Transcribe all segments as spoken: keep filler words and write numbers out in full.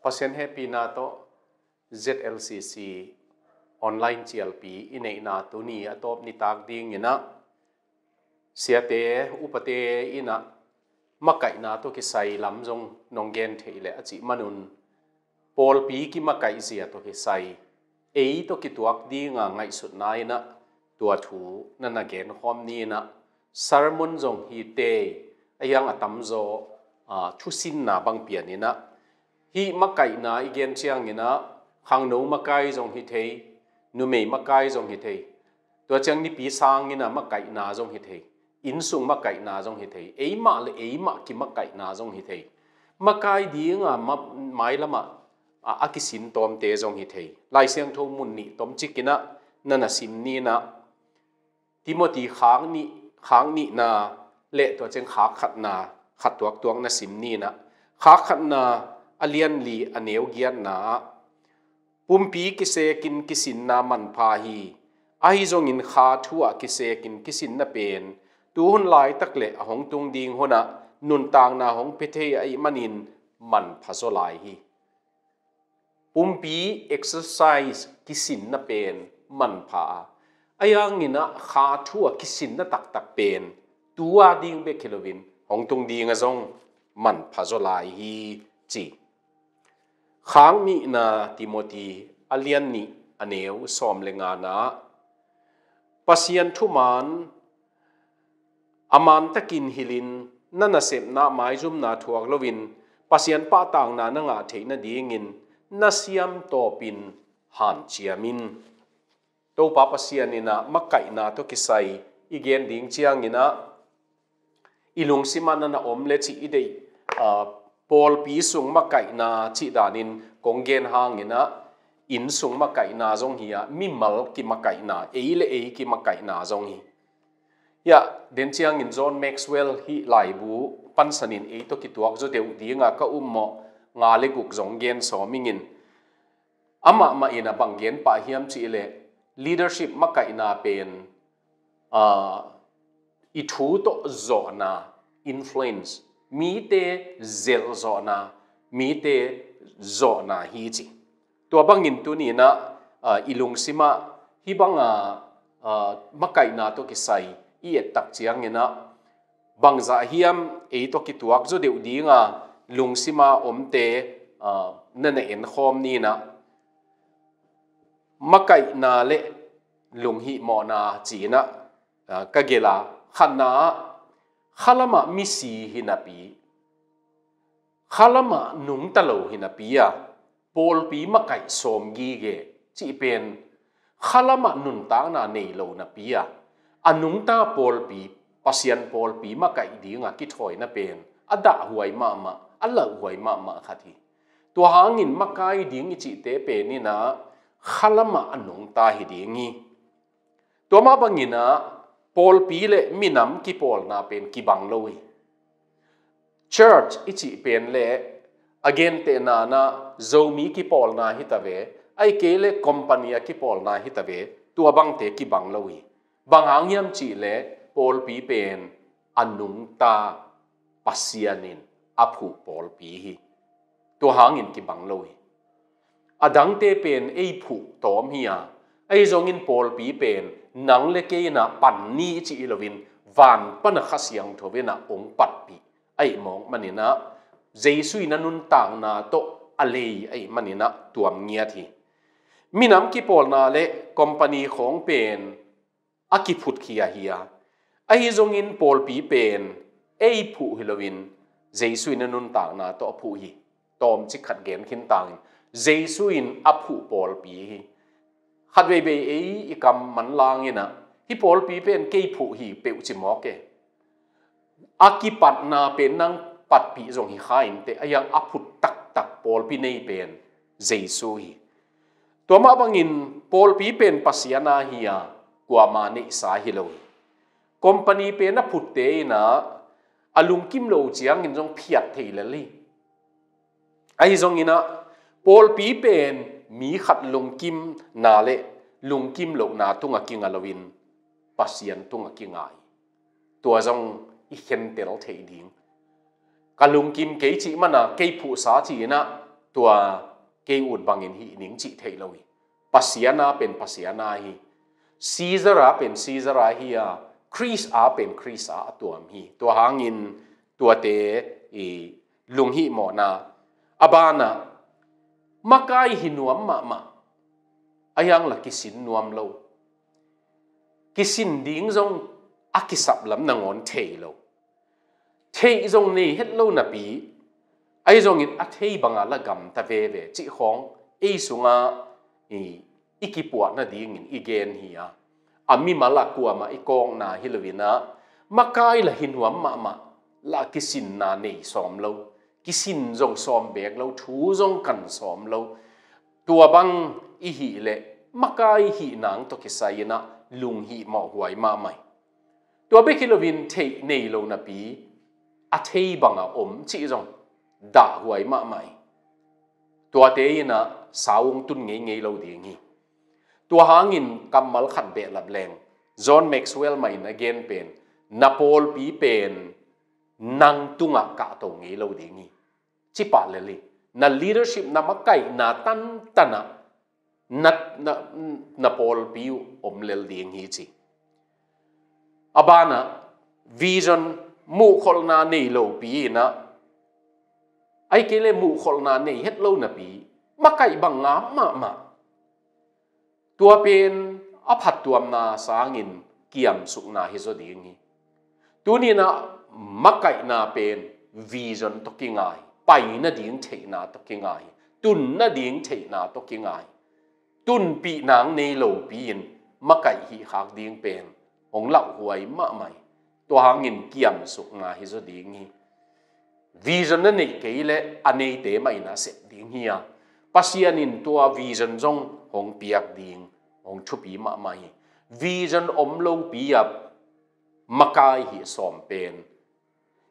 Pasian hehpihna tawh Z L C C online cialpi i neihna tuni a tawp nitak dinginah siate, upate inah makaihna tawh kisai lam zong nong gen theih leh a cih manun pawlpi kimakaihzia tawh kisai ei tawh kituak dinga ngaihsutna inah tua thu na na genkhawm ni inah sermon zong hi tei a hiang a tamzaw, aa, thusinna bang pian inah hih makaihna i gen cianginah khangno makai zong hi thei, numei makai zong hi thei, tua ciang nipi sangin a makaihna zong hi thei, innsung makaihna zong hi thei, eimah le eimah kimakaihna zong hi thei, makai dinga ma-, mailamah a, a kisin tawmte zong hi thei. Lai Siangtho mun nih tomcik inah na na sim ni inah Timothy khak nih, khak nihna le tua ciang khak khatna khat tuaktuak na sim ni inah khak khatna a lianli a neu giatna ah pumpi kisekin kisinna manpha hi. Ahi zongin kha thu ah kisekin kisinna pen tuhun laitak le a hong tung ding hunah nuntakna hong pia thei ahih manin manpha zaw lai hi. Pumpi exercise kisinna pen manpha a, a hiang inah kha thu a kisinna taktak pen tua ding bek hi loin hong tung dinga zong manpha zaw lai hi ci. Khak nihna Timothy a lian nih a neu sawm le ngana ah Pasian thuman a mantakin hilhin na nasepna maizumna thuak loin Pasian pahtakna na ngah theih nadingin na siam tawpin hanciam in. Topa Pasian inah makaihna tawh kisai i gen ding cianginah i lungsimah na na om le cih i deih, aa, pawlpi sung makaihna cih danin kong gen hanginah innsung makaihna zong hi a, mimal kimakaihna, ei le ei kimakaihna zong hi. Hiah den ciangin John Maxwell hih laibu pansanin ei tawh kituak zaw deuh dinga ka ummawh nga le guk zong gen sawm ingin, amah mah in a bang gen pah hiam cihleh leadership makaihna pen, aa, i thu tawh zawhna, influence, mite zelh zawhna, mite zawhna hi ci. Tua bangin tuninah, aa, i lungsimah hih banga, aa, makaihna tawh kisai i ettak cianginah bangzah hiam ei tawh kituak zaw deuh dinga lungsima omte, aa, na na enkhawm ninah makaihna le lunghihmawhna cinah, aa, ka gelh a, khatna ah khalamah misi hi napi, khalamah nungta lo hi napi a, pawlpi makaih sawm gige cih pen khalamah nuntakna nei lo napi a, a nungta pawlpi, Pasian pawlpi makaih dinga kithawina pen a dahhuai mahmah, a lauhuai mahmah khat hi. Tua hangin makai ding i cihte peninah khalamah a nungta hi ding hi. Tua mah banginah pawlpi le minam kipawlna pen kibang lo hi. Church i cih pen le a gentehna nah Zomi kipawlna hi ta ve, ahih kei le company a kipawlna hi ta ve, tua bangte kibang lo hi. Bang hang hiam cihleh pawlpi pen a nungta Pasian in a phuh pawlpi hi. Tua hangin kibang lo hi. A dangte pen ei phuh tawm hi a, ahi zongin pawlpi pen nang le kei inah pan ni i cih hi loin van pana Kha Siangtho inah hong patpih ahih mawk maninah Jesu in a nuntakna tawh a lei ahih maninah tuam ngiat hi. Minam kipawlna le company khawng pen a kiphutkhia hi a, ahi zongin pawlpi pen ei phuh hi loin Jesu in a nuntakna tawh a phuh hi. Tawmcik khat gen khin tangin Jesu in a phuh pawlpi hi. Khat veivei ei i kam manlang inah hih pawlpi pen kei phuh hi peuh ci mawk e. A kipatna pen nang patpih zong hi kha inteh, a hiang a phut taktak pawlpi nei pen Jesu hi. Tua mah bangin pawlpi pen Pasian a hi a, kuama neihsa hi lo hi. Company pen a phutte inah a lungkim lo ciangin zong phiat thei lel hi. Ahi zonginah pawlpi pen mi khat lungkimna le lungkim lohna tunga kinga loin Pasian tunga kinga hi. Tua zong i khentel theih ding. Ka lungkim kei cih mana kei phuhsa ci-inah tua kei ut bangin hih ning cih theih lo hi. Pasian a pen Pasian a hi. Caesar a pen Caesar a hi a, Khrist a pen Khrist a a tuam hi. Tua hangin tuate i lunghihmawhna a banah makai hi nuam mahmah, a hiang la kisin nuam lo. Kisin ding zong a kisap lam nangawn thei lo. Theih zong nei het lo napi, ahi zongin a thei banga la gamta veve cih khawng ei sunga i, i kipuah nadingin i gen hi a. A mimal a kuamah i kawkna hi loinah makai la hi nuam mahmah, la kisinna nei sawm lo, kisin zong sawm beek lo, thu zong kan sawm lo. Tua bang i hih leh makai hih nang tawh kisai inah lunghihmawh huai mahmah hi. Tua bek hi loin theih nei lo napi, a thei banga om cih zong dahhuai mahmah hi. Tuate inah sau hong tun ngeingei lo ding hi. Tua hangin kammal khat behlap leng, John Maxwell mah in a gen pen, na pawlpi pen nang tungah kahto ngei lo ding hi. Ci pah lel hi. Na leadership, na makaihna tantanah na, na, na pawlpi uh om lel ding hi ci. A banah vision, muhkholhna nei lopi inah, ahih kei leh muhkholhna nei het lo napi, makaih bang ngam mahmah. Tua pen a phattuamna sangin kiamsukna hi zaw ding hi. Tuninah makaihna pen vision tawh kinga hi. Pai nading theihna tawh kinga hi. Tun nading theihna tawh kinga hi. Tunpih nang nei lopi-in makaih hih khak ding pen hong lauhuai mahmah hi. Tua hangin kiamsukna hi zaw ding hi. Vision na neih kei leh a neite mah in a sep ding hi a, Pasian in tua vision zong hong piak ding, hong thupi mahmah hi. Vision om lopi a makai hih sawm pen,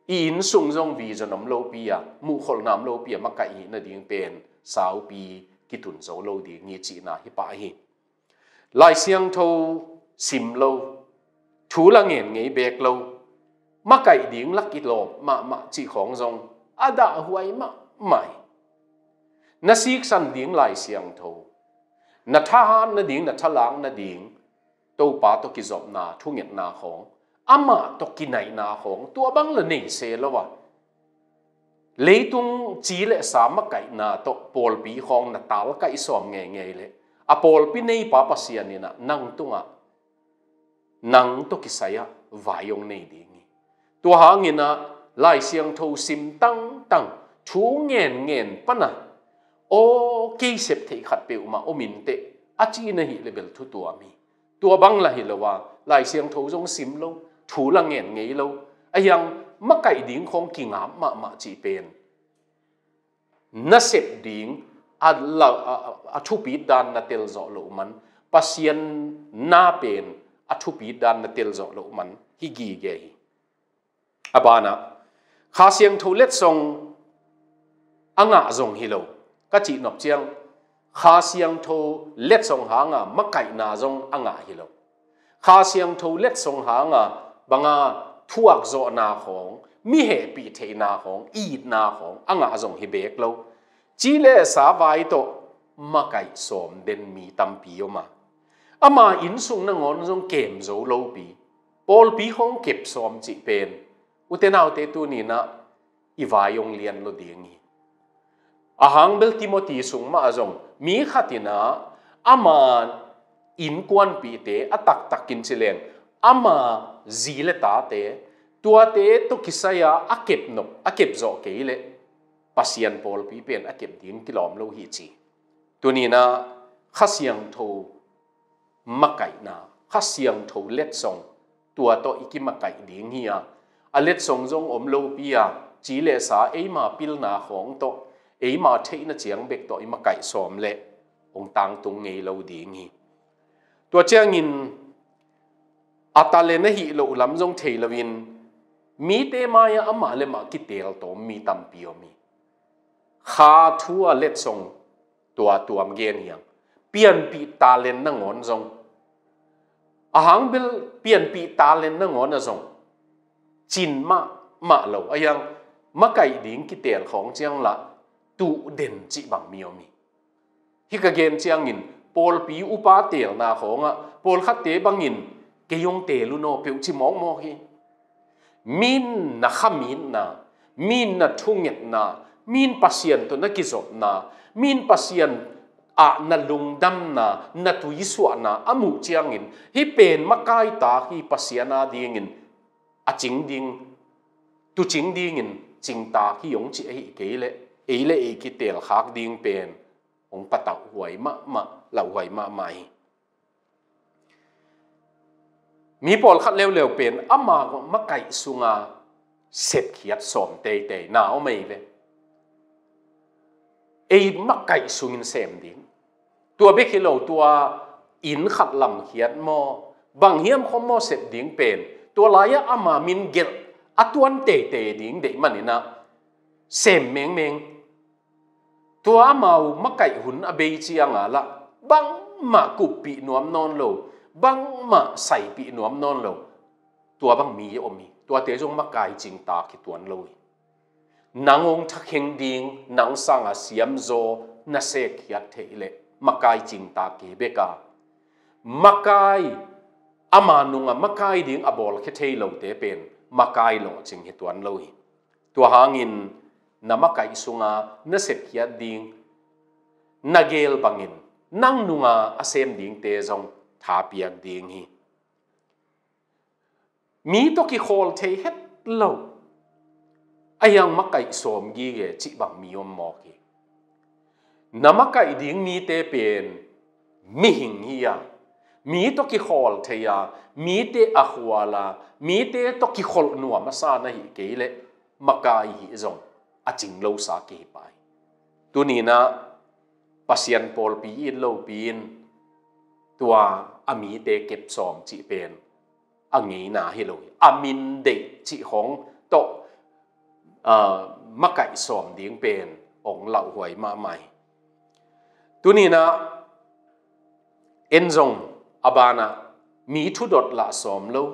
i innsung zong vision om lopi a, muhkholhna om lopi a makaih hih nading pen saupi kitun zo lo ding hi cihna hi pah hi. Lai Siangtho sim lo, thu la ngen ngei beek lo, makaih ding la kilawm mahmah cih khawng zong a dahhuai mahmah hi. Na siksan ding Lai Siangtho, na thahat nading, na thalak nading, Topa tawh kizopna, thungetna khawng, amah tawh kinaihna khawng, tua bang la nei se lo a, leitung ci le sa makaihna tawh pawlpi khawng na talkaih sawm ngeingei leh, a pawlpi neipa Pasian inah nang tungah, nang tawh kisai-ah vai hong nei ding hi. Tua hangin ah Lai Siangtho sim tangtang, thu ngenngen pana, aw, kei sep theih khat peuhmah om inteh, a ci na hih leh bel thu tuam hi. Tua bang la hi lo a, Lai Siangtho zong sim lo, thu la ngen ngei lo, a hiang makaih ding khawng kingap mahmah cih pen, na sep ding a, la, a, a, a thupit dan na tel zawh loh man, Pasian na pen a thupit dan na tel zawh loh man hi gige hi. A banah, Kha Siangtho letsong a ngah zong hi lo. Ka cih nop ciang, Kha Siangtho letsong hanga makaihna zong a ngah hi lo. Kha Siangtho letsong hanga banga thuakzawhna khawng, mi hehpih theihna khawng, itna khawng a ngah zong hi beek lo. Ci le sa vai tawh makaih sawm den mi tampi om a, ama innsung nangawn zong kem zo lopi, pawlpi khawng kep sawm cih pen, ute naute, tuninah i vai hong lian lo ding hi. A hang bel Timothy sung mah a zong mi khat inah ama innkuanpihte, a taktakin ci leng ama zi le tate, tuate tawh kisai-a a kep nop, a kep zawh kei leh Pasian pawlpi pen a kep ding kilawm lo hi ci. Tuninah Kha Siangtho makaihna, Kha Siangtho letsong, tua tawh i kimakaih ding hi a, a letsong zong om lopi a, ci le sa eima pilna khawng tawh, eima theihna ciang bek tawh i makaih sawm leh hong tangtung ngei lo ding hi. Tua ciangin a talent ahih loh lam zong thei loin, mite mai-ah amah le mah kiteel tawm mi tampi om hi. Kha thu a letsong tua tuam gen hiang. Pianpih talent nangawn zong, a hang bel pianpih talent nangawn a zong cin mahmah lo. A hiang makaih ding kiteel khawng ciang lah tuh den cih bang mi om hi. Hih ka gen ciangin pawlpi upa teelna khawngah pawlkhatte bangin kei hong teel un aw peuh ci mawkmawk hi. Min na khamitna, min na thungetna, min Pasian tawh na kizopna, min Pasian ah na lungdamna, na tuisuahna a muh ciangin hih pen makai tak hi, Pasian adingin a cing ding, tucing dingin cingtak hi hong ci ahi kei leh ei le ei kiteelkhak ding pen hong patauh huai mahmah, lauhuai mahmah hi. Mi pawlkhat leuleu pen ama makaih sunga sepkhiat sawm teitei na om ei ve. Ei makaih sungin sem ding, tua bek hi lo, tua inn khat lamkhiat maw, bang hiam khawm maw sep ding pen tua lai-ah ama min gelh a tuan teitei ding deih maninah sem mengmeng. Tua amau makaih hun a bei cianga lah bangmah kuppih nuam nawn lo, bangmah saipih nuam nawn lo, tua bang mi om hi. Tuate zong makai cingtak hi tuan lo hi. Nang hong thakheng ding, nang sanga siamzaw na sekkhiat theih leh makai cingtak hi bek a, makai, ama nunga makai ding a bawlkhia thei lote pen makai lawhcing hi tuan lo hi. Tua hangin na makaih sunga na sepkhiat ding, na geel bangin nang nunga a sem dingte zong thapiak ding hi. Mi tawh kikhawl thei het lo, a hiang makaih sawm gige cih bang mi om mawk hi. Na makaih ding mite pen mihing hi a, mi tawh kikhawl thei a, mite a khual a, mite tawh kikholh nuam a sa na hi kei leh makai hi zong a cing losa kihi pah hi. Tuninah Pasian pawlpi it lopi in tua a mite kep sawm cih pen a ngeina hi lo hi. A min deih cih khawng tawh, ah, makaih sawm ding pen hong lauhuai mahmah hi. Tuninah en zong a banah mi thudot lah sawm lo.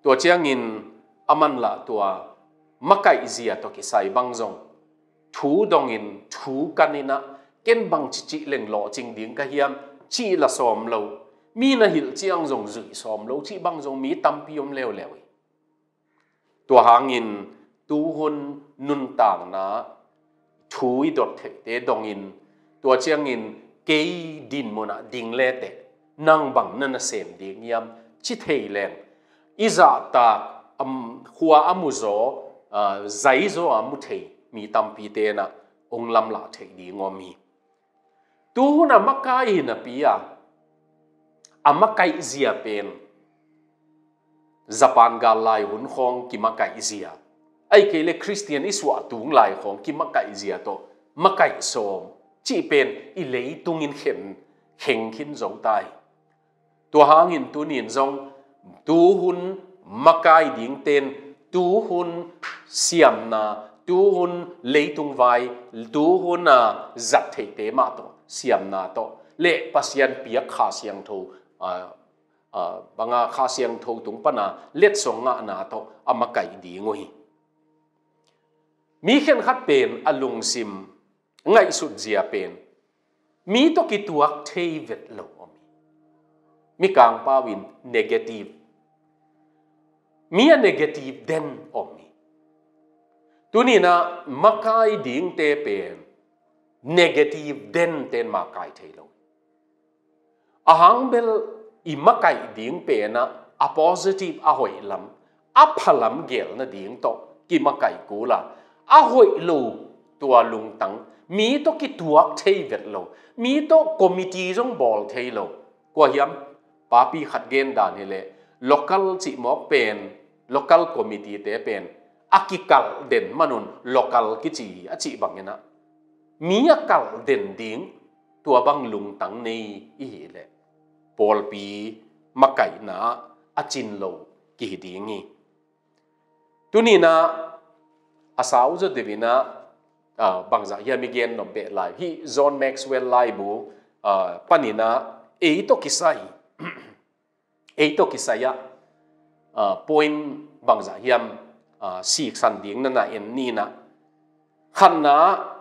Tua ciangin a manlah tua makaih zia tawh kisai bang zong thu dongin thu kaninah ken bang cicih leng lawhcing ding ka hiam cih la sawm lo. Mi na hilh ciang zong zuih sawm lo cih bang zong mi tampi om leuleu hi. Tua hangin tuhun nuntakna thu i dot theihte dongin, tua ciangin kei dinmunah ding leteh nang bang na nasem ding hiam ci thei leng, i zahtak, am, khua a muzaw, ah, zaizaw a mu thei mi tampi tenah hong lamlah theih ding om hi. Tuhun a makai hi napi a, a makaih zia pen Japan gal lai hun khawng kimakaih zia, ahih kei le Khristian i suah tung lai khawng kimakaih zia tawh makaih sawm cih pen i leitungin khen, kheng khin zo ta hi. Tua hangin tunin zong tuhun makai dingten tuhun siamna, tuhun leitung vai, tuhun a zat theihte mah tawh siamna tawh le Pasian piak Kha Siangtho, a, a, banga Kha Siangtho tung pana letsong ngahna tawh a makaih ding uh hi. Mi khenkhat pen a lungsim ngaihsut zia pen mi tawh kituak thei vet lo om hi. Mikang pau in negative, mi a negative den om hi. Tuninah makai dingte pen negative den ten makai thei lo. A hang bel i makaih ding penah a positive, a hoih lam, a phalam geel nading tawh kimakaih kul a, a hoih lo tua lungtang, mi tawh kituak thei vet lo, mi tawh committee zong bawl thei lo. Kua hiam, papi khat gen dan hileh local cih mawk pen, local committee te pen a kikalh den manun local kici hi a cih banginah mi a kalh den ding tua bang lungtang nei i hih leh pawlpi makaihna a cin lo kihi ding hi. Tuninah a sau zaw deuhinah, ah, bangzah hiam i gen nop beh lai hih John Maxwell laibu, ah, paninah ei tawh kisai ei tawh kisai-ah, ah, point bangzah hiam, ah, siksan ding nana en ninah. Khatna,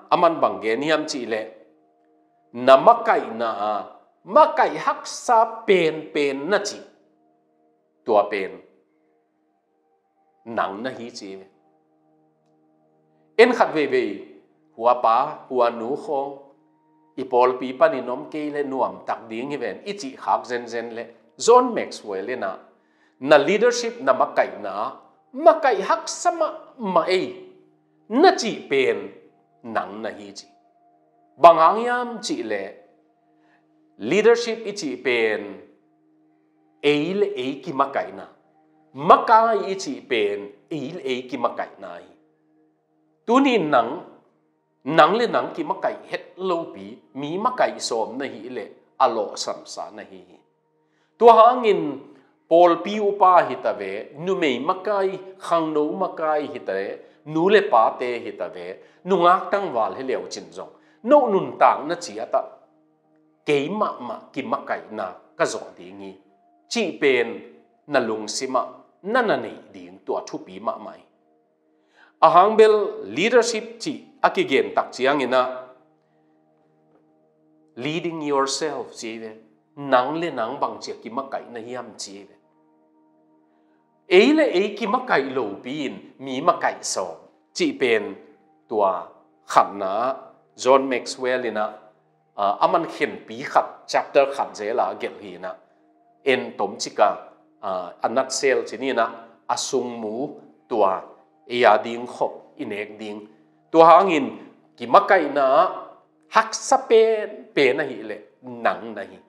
aman bang gen hiam cih leh, na makaihna ah makaih haksa penpen na cih, tua pen nang na hi ci hi ve. En khat veivei, hua pa, hua nu khawng, i pawlpi panin om kei leh nuamtak ding hi ven i cih khak zenzen leh, John Maxwell in ah, na leadership, na makaihna ah makaih haksa mahmah ei na cih pen nang na hi ci. Bang hang hiam cih leh, leadership i cih pen ei le ei kimakaihna, makai i cih pen ei le ei kimakaihna hi. Tuni nang, nang le nang kimakaih het lopi, mi makaih sawm na hih leh a lawhsamsa na hi hi. Tua hangin pawlpi upa hi ta ve, numei makai, khangno makai hi ta ve, nu le pate hi ta ve, nungak tangval hi leu cin zong, no nuntakna ciat ah kei mahmah kimakaihna ka zawh ding hi cih pen na lungsim ah na na neih ding tua thupi mahmah hi. A hang bel leadership cih a kigen tak ciangin ah, leading yourself ci hi ve. Nang le nang bangci a kimakaih na hiam ci hi ve. Ei le ei kimakaih lopi in mi makaih sawm cih pen tua khatna ah, John Maxwell in ah, ah, aman khenpi khat, chapter khat zel a gelh hi in ah, en tomcik a, ah, a nutshell ci ni in ah, a sungmu tua ei a ding khop i nek ding. Tua hangin kimakaihna ah haksa penpen ahih leh nang na hi.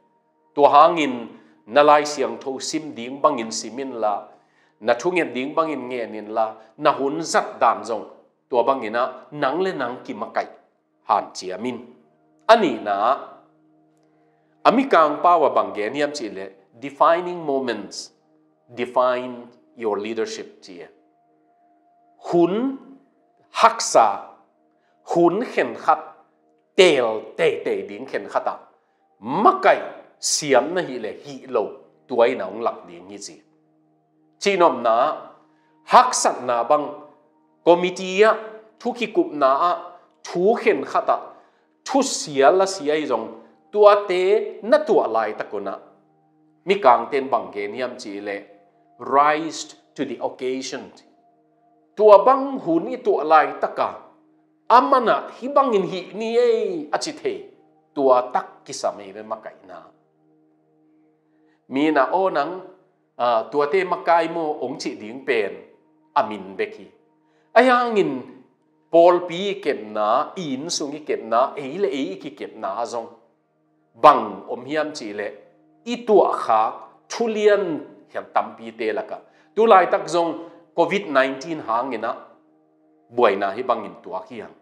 Tua hangin na Lai Siangtho sim ding bangin sim inla, na thunget ding bangin ngen inla, na hun zat dan zong tua bangin ah nang le nang kimakaih hanciam in. A nihna ah, a Mikang pau ah bang gen hiam cih leh, defining moments define your leadership ci hi. Hun haksa, hun khenkhat, teel teitei ding khenkhat ah makaih siam na hih leh hih lo, tua in a hong lak ding hi ci. Cihnopna ah, haksatna bang, committee ah, thu kikupna ah, thu khenkhat ah thusia lasia hi zong, tuate na tuah laitak un ah, Mikangte'n bang gen hiam cih leh, rise to the occasion. Tua bang hun i tuah laitak a, a man ah hih bangin hih ni ei a ci thei, tua tak kisam hi ve makaihna. Mi in ah, aw nang, ah, tuate makai maw hong cih ding pen a min bek hi. Ahi hangin pawlpi i kepna, i inn sung i kepna, ei le ei i kikepna ah zong bang om hiam cih leh, i tuahkhak thulian hiam tampite lakah, tu laitak zong covid nineteen hangin ah buaina hih bangin tuak hi hang.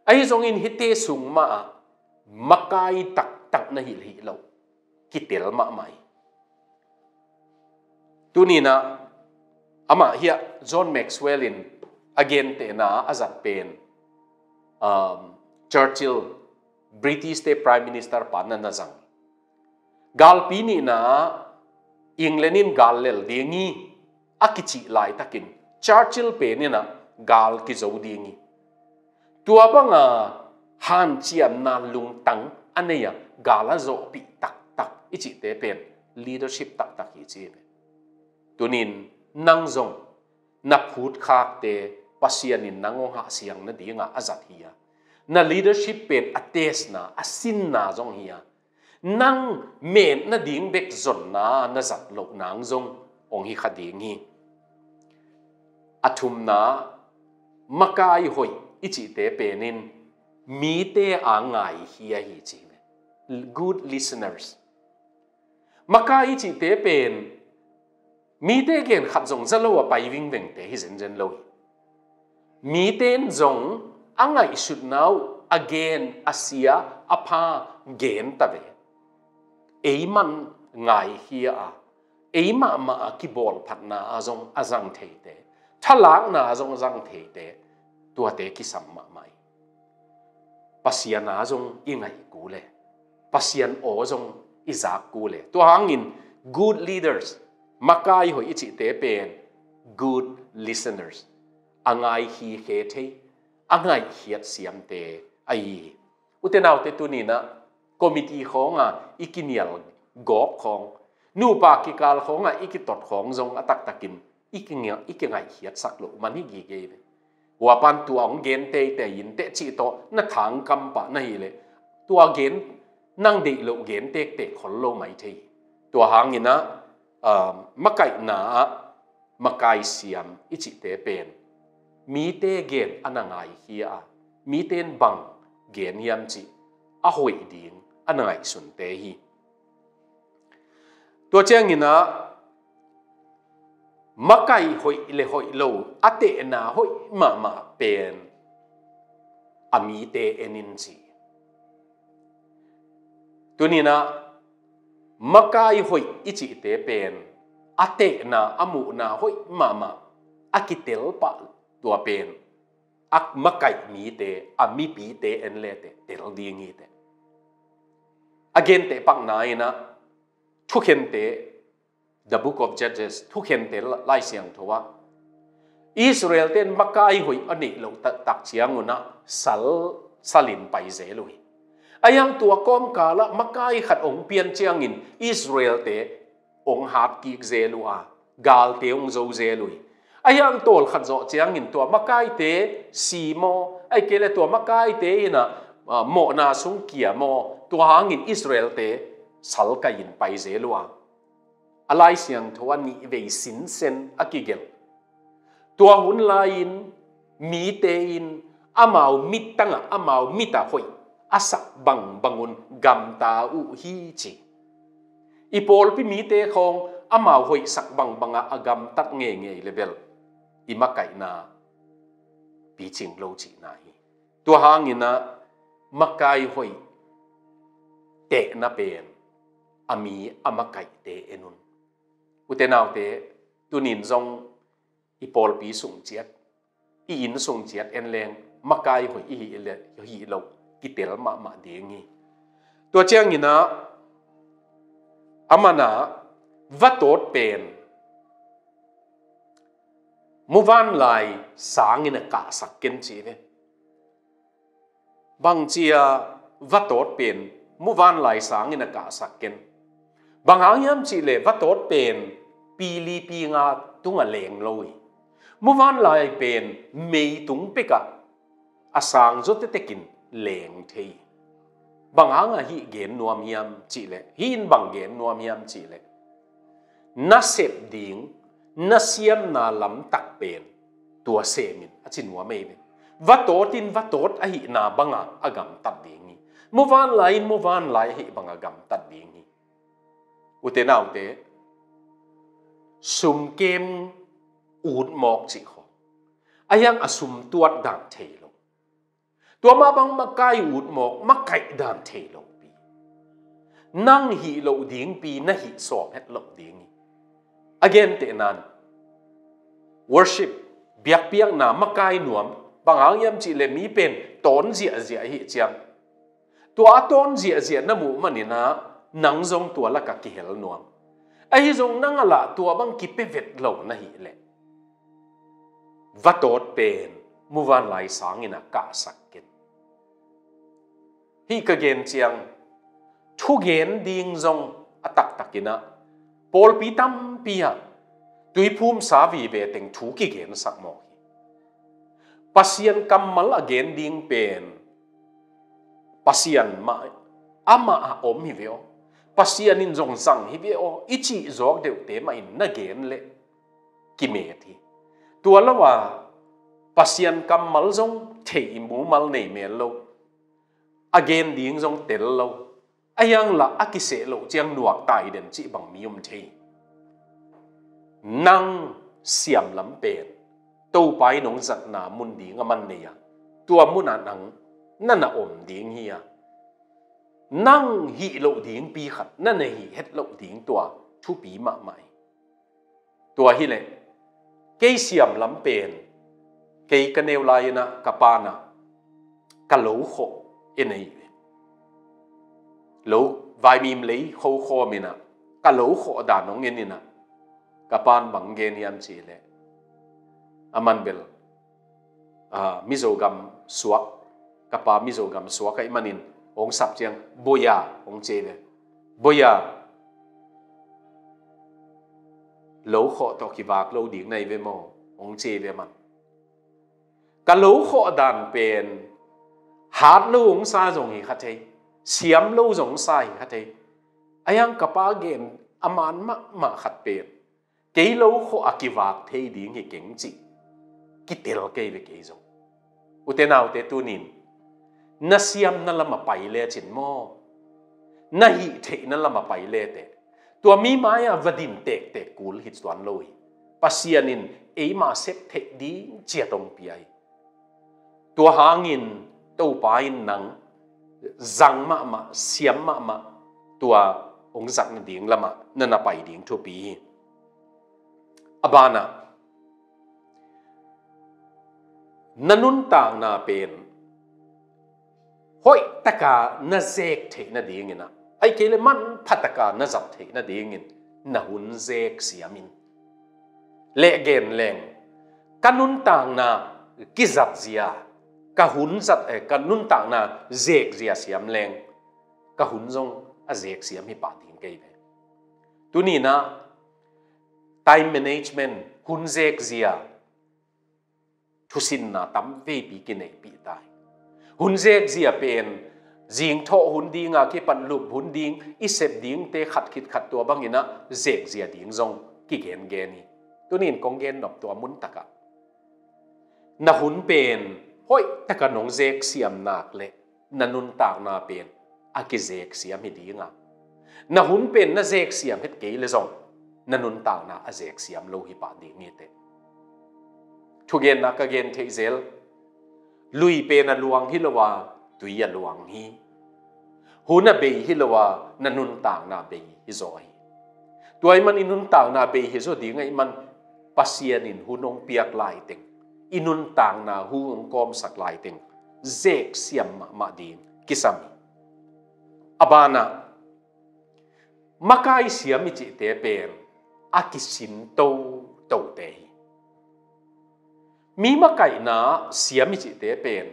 Ahi zongin hihte sung mah ah makai taktak na hih leh hih lo, kitel mahmah hi. Tuni in ah, amah hiah John Maxwell in a gentehna a zat pen, um, Churchill, British te Prime Minister pa na na zang. Galpi nihna ah England in gal lel ding hi a kicih laitakin Churchill pen in ah gal kizo ding hi. Tua banga hanciamna lungtang a nei a, gal a zawhpih taktak i cihte pen leadership taktak hi ci hi ve. Tunin nang zong na phutkhakte Pasian in nang hong hahsiang nadinga a zat hi a, na leadership pen a testna, a sinna zong hi a, nang met nading bek zonna na zat loh nang zong hong hi kha ding hi. A thumna, makai hoih i cihte pen in mite a ngaikhia hi ci hi ve. Good listeners. Makai i cihte pen mite gen khat zong za lo a pai vingvengte hi zenzen lo hi. Mite in zong a ngaihsutna uh a gen, a sia, a pha gen ta ve. Ei man ngaikhia a, ei mahmah a kibawlphatna ah zong a zang theite, thalakna ah zong a zang theite, tuate kisam mahmah hi. Pasian a zong i ngai kul e, Pasian aw zong i zak kul e. Tua hangin good leaders, makai hoih i cihte pen good listeners, a ngaikhia thei, a ngaihkhiat siamte ahi hi. Ute naute, tuninah committee khawnga i kinial gawp khawng, nupa kikal khawnga i kitot khawng zong a taktakin i kinga-, i kingaihkhiatsak loh man hi gige hi ve. Huapan tua hong gen teitei in teh cih tawh na thangkam pah na hih leh, tua gen nang deih loh gen tektek khol lo mai thei hi. Tua hanginah, ah, makaihna ah makai siam i cihte pen mite gen a na ngaikhia a, mite in bang gen hiam cih a hoih ding a na ngaihsunte hi. Tua cianginah makai hoih le hoih lo, a tehna hoih mahmah pen a mite en in ci. Tuninah makai hoih i cihte pen a tehna, a muhna hoih mahmah a kitel pah tua pen a makaih mite, a mipite en leteh tel ding hiteh. A genteh pakna inah Thukhente, The Book of Judges, Thukhente Lai Siangtho ah Israel-te in makai hoih a neih loh taktak ciangunah sal, salin pai zel uh hi. Ahi hang tua kawmkalah makai khat hong pian ciangin Israel-te hong hatkik zel uh a, galte hong zo zel uh hi. Ahi hang tawlkhat zawh ciangin tua makaite si maw, ahih kei leh tua makaite inah, ah, mawhna sung kia maw, tua hangin Israel-te salkaihin pai zel uh a, a Lai Siangtho ah nih vei sinsen a kigelh. Tua hun lai-in mite in amau mittangah, amau mitah hoih a sak bangbangun gamta uh hi ci. I pawlpi mite khawng amau hoihsak bangbangah a gamtat ngeingei le bel i makaihna picing lo cihna hi. Tua hanginah makai hoih tehna pen a mi a makaihte en un. Ute naute, tunin zong i pawlpi sung ciat, i inn sung ciat en leng makai hoih i hih le, hih loh kitel mahmah ding hi. Tua cianginah a manah vatawt pen muvanlai sangin a kahsak ken ci ve. Bangcia vatawt pen muvanlai sangin a kahsak ken? Bang hang hiam cihleh vatawt pen pili pinga tunga leng lo hi. Muvanlai pen meitung pekah a sang zaw tetekin leng thei. Bang hanga hih gen nuam hiam cihleh, hih in bang gen nuam hiam cihleh, na sep ding, na siamna lamtak pen tua semin a ci nuam ei ve. Vatawt in vatawt ahihna banga a gamtat ding hi. Muvanlai in muvanlai ahih banga gamtat ding hi. Ute naute, sumkem utmawk cih khaw, a hiang a sum tuat dan thei lo. Tua mah bang makai utmawk, makaih dan thei lopi, nang hih loh dingpi na hih sawm het loh ding hi. A gentehnan worship, biakpiakna makai nuam, bang hang hiam cihleh mi pen tawn ziahziah ahih ciang, tua a tawn ziahziah na muh maninah nang zong tua lakah kihel nuam. Ahi zong nang a lah tua bang kipia vet lo na hih leh, vatawt pen muvanlai sangin a kahsak ken. Hih ka gen ciang, thugen ding zong a taktakinah pawlpi tampi ah tuiphumsa vive teng thu kigensak mawk hi. Pasian kammal a gen ding pen Pasian mah, amah a om hi ve aw, Pasian in zong zang hi ve aw, i cih zawk deuhte mahin na gen leh kimet hi. Tua lo a Pasian kammal zong thei mumal nei mel lo, a gen ding zong tel lo, a hiang lah a kiseh loh ciang nuak tai den cih bang mi om thei. Nang siamlam pen Topa in hong zatna mun ding a man nei a, tua munah nang na na om ding hi a, nang hih loh dingpi khat na na hih het loh ding tua thupi mahmah hi. Tua hileh kei siamlam pen, kei ka neu lai-inah ka panah ka lo khawh en ahi ve. Lo, vaimim lei khokhawm inah ka lo khawh dan hong en inah ka pan bang gen hiam cihleh, a man bel, ah, Mizogam suak Ka pa Mizo gam suak ahih manin hong sap ciang, "Boya," hong ci ve. "Boya, lo khawh tawh kivak lo ding na hi ve maw?" hong ci ve man. Ka lo khawh dan pen hat lo hong sa zong hi kha thei, siam lo zong sa hi kha thei. Ahi hang ka pa gen a man mahmah khat pen, "Kei lo khawh a kivak thei ding hi keng," cih kitel kei ve kei zong. Ute naute, tunin na siamna lam a pai lecin maw, na hih theihna lam a pai leteh, tua mi mai-ah va din tektek kul hi tuan lo hi. Pasian in eima sep theih ding ciat hong pia hi. Tua hangin Topa in nang zang mahmah, siam mahmah, tua hong zat nading lamah na na pai ding thupi hi. A banah, na nuntakna pen hoih taka na zek theih nadingin ah, ahih kei leh manpha taka na zat theih nadingin na hun zek siam in. Leh gen leng, ka nuntakna kizat zia, ka hun zat, eh, ka nuntakna zek zia siam leng, ka hun zong a zek siam hi pah ding kei ve. Tuni-in ah time management, hun zek zia thusinna tam veipi kineihpih ta hi. Hun zek zia pen zingthawh hun dinga kipan lup hun ding i sep dingte khat khit khat tua bangin ah zek zia ding zong kigengen hi. Tuni-in kong gen nop tua mun takah, na hun pen hoih taka nong zek siam nak leh na nuntakna pen a kizek siam hi ding a, na hun pen na zek siam het kei leh zong na nuntakna a zek siam lo hi pah ding hi teh. Thugenna ka gen theih zel, lui pen a luang hi lo a, tui a luang hi. Hun a bei hi lo a, na nuntakna bei hi zaw hi. Tua ahih man i nuntakna bei hi zaw ding ahih man Pasian in hun hong piak laiteng, i nuntakna hun hong kawmsak laiteng, zek siam mahmah ding kisam hi. A banah, makai siam i cihte pen a kisin totote hi. Mi makaihna siam i cihte pen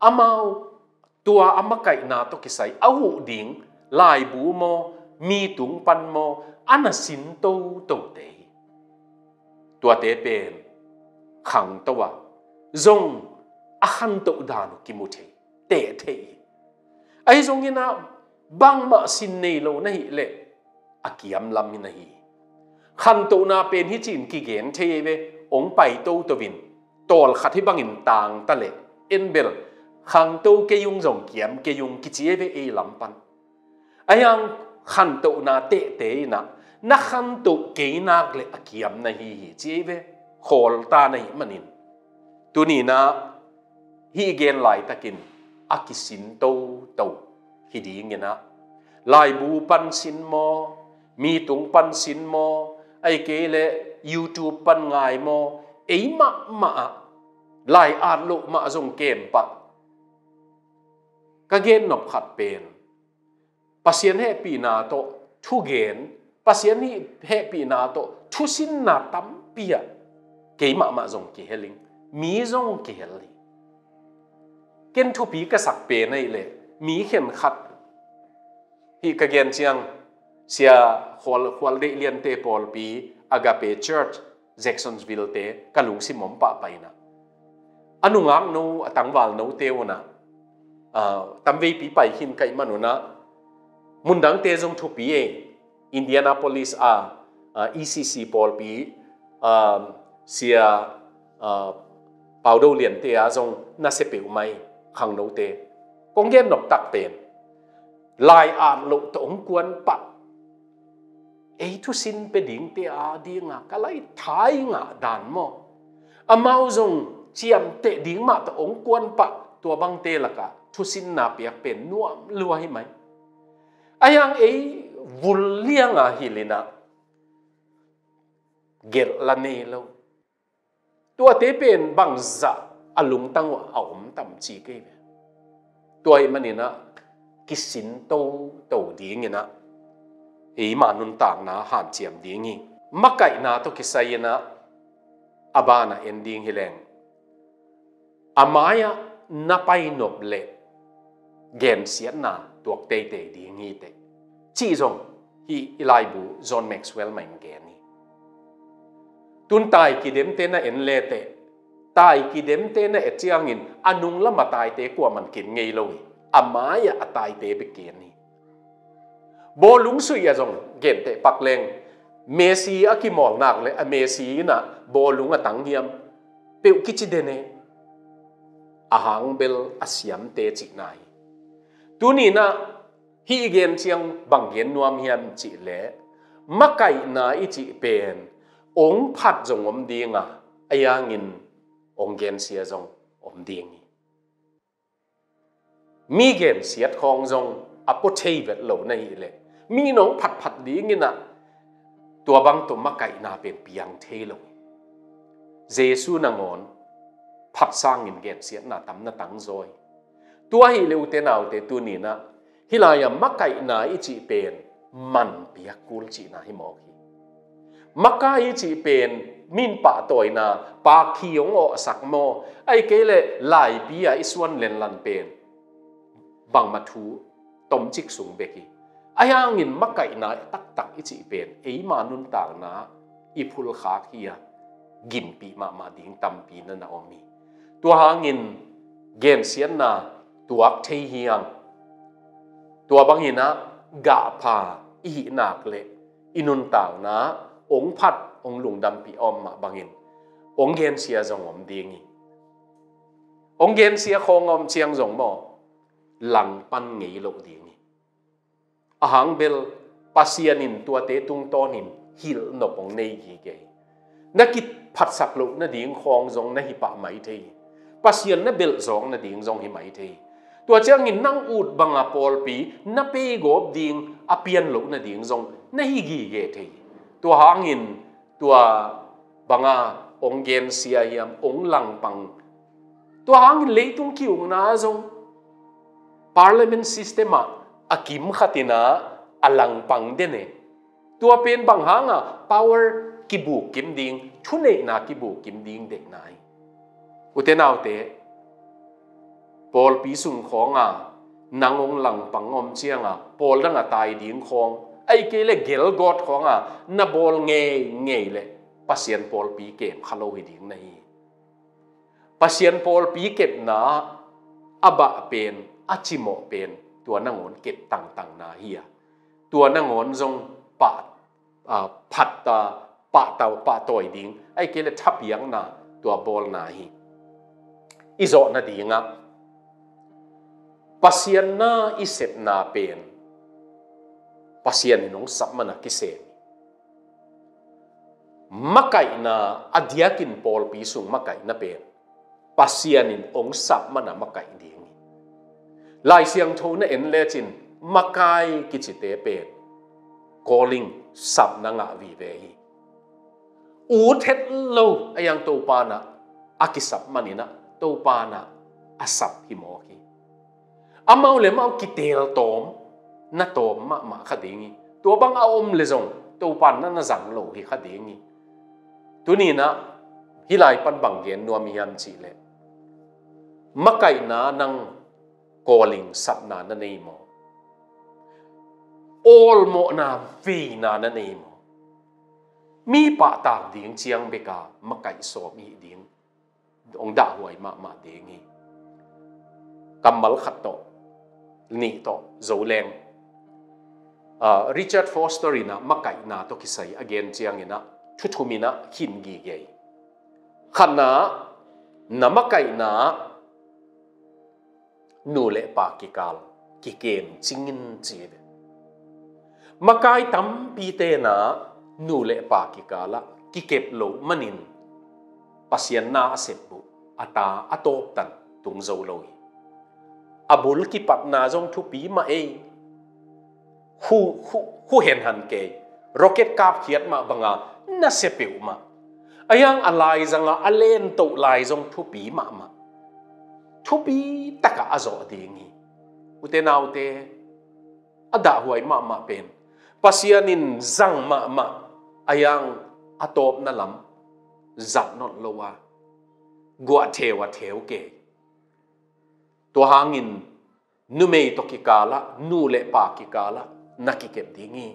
amau tua a makaihna tawh kisai a huh ding laibu maw, mi tung pan maw, a na sin totote hi. Tuate pen khangto a, zong a khantoh dan uh kimu thei, teh thei hi. Ahi zongin ah bangmah sin nei lo na hih leh a kiamlam hi na hi. Khantohna pen hi ci-in kigen thei hi ve, hong pai toto in, tawlkhat hi bangin tang ta leh, en bel, khangto kei ung zong kiam kei ung kici hi ve ei lam pan. Ahi hang khantohna tehte in ah, na khantoh kei nak leh a kiam na hi hi ci hi ve, khawl ta na hih manin. Tuni-in ah hih gen laitakin a kisin toto hi dingin ah, laibu pan sin maw, mi tung pan sin maw, ahih kei leh YouTube pan ngai maw, ei mahmah ah, lai at loh mah zong kem pah. Ka gen nop khat pen, Pasian hehpihna tawh thugen, Pasian hehpihna tawh thusinna tampi ah kei mahmah zong kihel ing, mi zong kihel hi. Ken thupi ka sak pen ahih leh mi khenkhat, hih ka gen ciang, Sia Khual, Khual Deih Liante pawlpi, Agape Church, Jacksonville te ka lungsim om pahpah in ah, a nungak no, a tangval note un ah, ah, tamveipi pai khin ka hih man un ah, mundangte zong thupi ei. Indianapolis a, ah, E C C pawlpi, ah, Sia, ah, Pau Do Liante a zong na sia peuhmah hi, khangnote. Kong gen nop tak pen, lai at loh tawh hong kuan pah, ei thusin pia dingte a dinga ka lai thai ngah dan maw, amau zong ciamteh ding mah tawh hong kuan pah, tua bangte lakah thusinna piak pen nuam lua hi mai. Ahi hang ei vul lianga hilh in ah gelh la nei lo. Tuate pen bangzah a lungtang uh a om tam ci kei ve. Tua ahih manin ah kisin toto dingin ah eima nuntakna hanciam ding hi. Makaihna tawh kisai in ah a banah en ding hi leng, a mai-ah na pai nop leh gensiatna tuak teitei ding hi teh, cih zong hih i laibu John Maxwell mah in gen hi. Tun tai kidemte na en leteh, tai kidemte na et ciangin a nung lam a taite kuaman ken ngei lo hi. A mai-ah a taite bek ken hi. Bawlung suih ah zong genteh pak leng, Messi a kimawl nak le a Messi in ah bawlung a tang hiam? Peuh kici den e. A hang bel a siamte cihna hi. Tuni-in ah hih i gen ciang bang gen nuam hiam cih leh, makaihna i cih pen ong phat zong om ding a, a yangin ong gensia zong om ding hi. Mi gensiat khawng zong a pua thei vet lo na hih leh, mi nong phatphat dingin ah tua bang tawh makaihna pen piang thei lo hi. Jesu nangawn phat sangin gensiatna tam na tangzaw hi. Tua hi leh ute naute, tuni-in ah hih lai-ah makaihna i cih pen man piak kul cihna hi mawk hi. Makai i cih pen min pahtawina, pakhi hong awhsak maw, ahih kei leh laipi-a i suan lenlan pen bangmah thu tomcik sung bek hi. A yangin makaihna taktak i cih pen eima nuntakna i phulkhak hi a, ginpih mahmah ding tampi na na om hi. Tua hangin gensiatna tuak thei hi hang. Tua bangin ah gahpha i hih nak leh i nuntakna ong phat, ong lungdampih a om mah bangin ong gensia zong om ding hi. Ong gensia khawng a om ciang zong maw, langpan ngei lo ding hi. A hang bel Pasian in tuate tungtawnin hilh nop ong nei gige hi. Na kiphatsak loh nading khawng zong na hi pah mai thei hi. Pasian na belh zawk nading zong hi mai thei hi. Tua ciangin nang ut banga pawlpi na peigawp ding a pian loh nading zong na hi gige thei hi. Tua hangin tua banga ong gensia hiam, ong langpang? Tua hangin leitung ki-ukna zong parliament system ah a kim khatin ah a langpang den e. Tua pen bang hanga power kibuk kim ding, thuneihna kibuk kim ding deihna hi. Ute naute, pawlpi sung khawnga nang ong langpang om cianga pawl dang a tai ding khawng, ahih kei leh gelgawt khawnga na bawl ngeingei leh Pasian pawlpi kem kha lo hi ding na hi. Pasian pawlpi kepna a bah pen, a cimawh pen tua nangawn kep tangtangna hi a, tua nangawn zong pah, a, phat a, pahtawi, pahtawi ding, ahih kei leh thapiakna tua bawlna hi. I zawh nadingah Pasian na i sepna pen Pasian in hong sap man a kisem hi. Makaihna, a diakin pawlpi sung makaihna pen Pasian in hong sap man a makaih ding hi. Lai Siangtho na en lecin makai kicite pen calling, sapna ngah vive hi. Ut het lo a, a yang Topa na a kisap manin ah Topa na a sap hi mawk hi. Amau le amau kitel tawm, na tawm mahmah kha ding hi. Tua bang a om leh zong Topa na na zang lo hi kha ding hi. Tuni-in ah hih lai pan bang gen nuam hiam cih leh, makaihna nang calling, sapna na nei maw? Awlmawhna, veina na nei maw? Mi pahtak ding ciang beka makaih sawm i hih ding hong dahhuai mahmah ding hi. Kammal khat tawh, nih tawh zo leng, ah, Richard Foster in ah makaihna tawh kisai a gen ciangin ah thu thum in ah khin gige hi. Khatna, na makaihna nu le pa kikal kikem cingin ci ve. Makai tampite na nu le pa kikalah kikep loh manin Pasian na a sep uh, a ta a tawptan tung zo lo hi. A bul kipatna zong thupi mah ei. Hu, hu, hu henhan kei, rocket kapkhiat mah banga nasia peuhmah, a yang a laizanga a lentoh lai zong thupi mahmah, thupi takah a zawh ding hi. Ute naute, a dahhuai mahmah pen Pasian in zang mahmah, a yang a tawpna lam zat nawn lo a, guah theu a theu kei. Tua hangin numei tawh kikalah, nu le pa kikalah na kikep ding hi.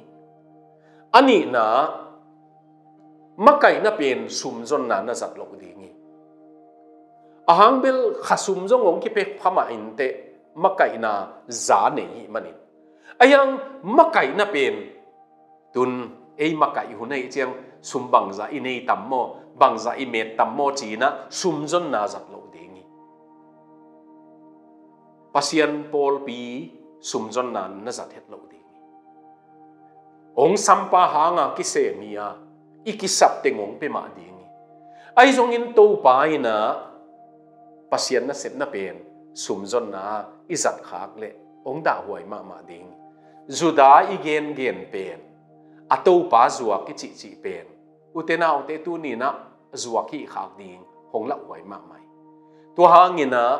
A nihna, makaihna pen sumzonna na zat loh ding hi. A hang bel kha sum zong hong kipia phamah inteh, makaihna za nei hi manin. A hiang makaihna pen tun ei makaih hun ahih ciang sum bangzah i nei tam maw, bangzah i met tam maw ci-in ah sumzonna zat loh ding hi. Pasian pawlpi sumzonna na zat het loh ding hi. Hong sampa hanga kisem hi a, i kisap teng hong pia mah ding hi. Ahi zongin Topa in ah Pasian nasepna pen sumzonna i zat khak leh hong dahhuai mahmah ding hi. Judah i gengen pen a topa zuak i cihcih pen, ute naute, tuni-in ah zuak hih khak ding hong lauhuai mahmah hi. Tua hangin ah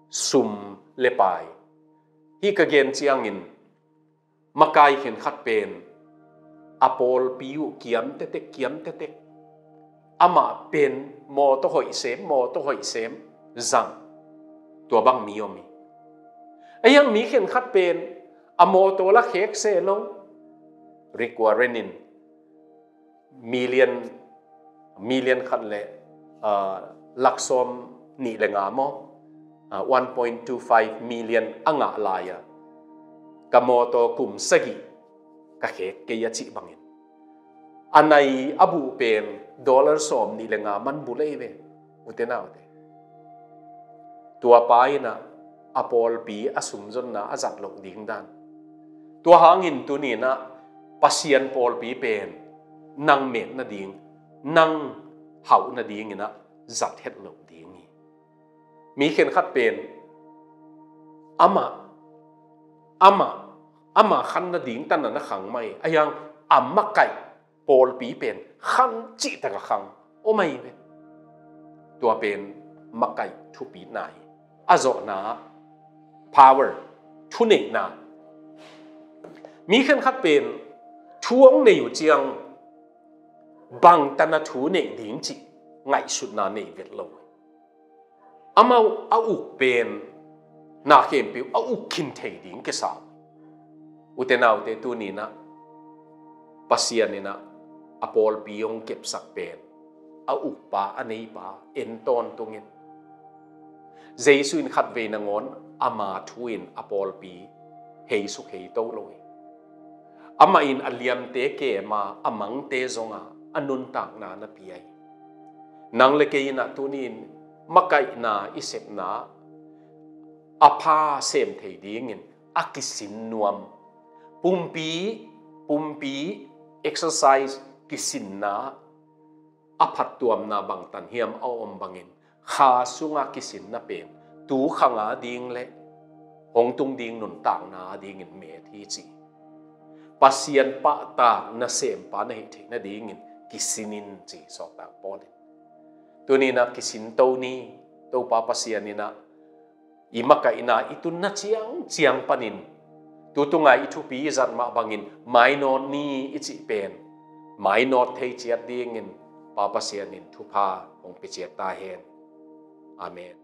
sum le pai, hih ka gen ciangin makai khenkhat pen a pawlpi uh kiam tektek, kiam tektek. Amah pen mawtaw hoih sem, mawtaw hoih sem zang, tua bang mi om hi. A hiang mi khenkhat pen a mawtaw la khek se lo. Rick Warren in million, million khat le, ah, lak sawm nih le nga maw, ah, one point two five million a ngah lai-a, ka mawtaw kum sagih ka khek kei a cih bangin, a nai a buh pen dollar sawm nih le nga man buh lei ve, ute naute. Tua pa in ah a pawlpi a sumzonna a zat loh ding dan. Tua hangin tuni-in ah Pasian pawlpi pen nang met nading, nang hauh nadingin ah zat het loh ding hi. Mi khenkhat pen amah, amah, amah khan nading tan a na khang mah hi. A hiang a makaih pawlpi pen khan cihtak a khang om ahi ve. Tua pen makaih thupitna hi. A zawhna, power, thuneihna. Mi khenkhat pen thu hong nei uh ciang bangtan a thu neih ding cih ngaihsutna nei vet lo. Amau a uk pen na khempeuh a uk khin thei ding kisa uh. Ute naute, tuni-in ah Pasian in ah a pawlpi hong kepsak pen a ukpa, a neipa en tawntung in. Jesu in khatvei nangawn ama thu in a pawlpi heisuk heito lo hi. Amah in a liamte kem a, a mangte zong a, a nuntakna na pia hi. Nang le kei in ah tuni-in makaihna i sepna a pha sem thei dingin a kisin nuam, pumpi, pumpi exercise kisinna a phattuamna bangtan hiam a om bangin, kha sunga kisinna pen tu khang a ding le hong tung ding nuntakna a dingin met hi ci. Pasian pahtak nasempa na hih theih nadingin kisin in ci Sawltak Paul in. Tuni-in ah kisin to ni. Topa Pasian in ah i makaihna i tunna ciangciang panin, tu tunga i thupi i zat mah bangin mainawt ni i cih pen mainawt thei ciat dingin Pa Pasian in thupha hong pia ciat ta hen. Amen.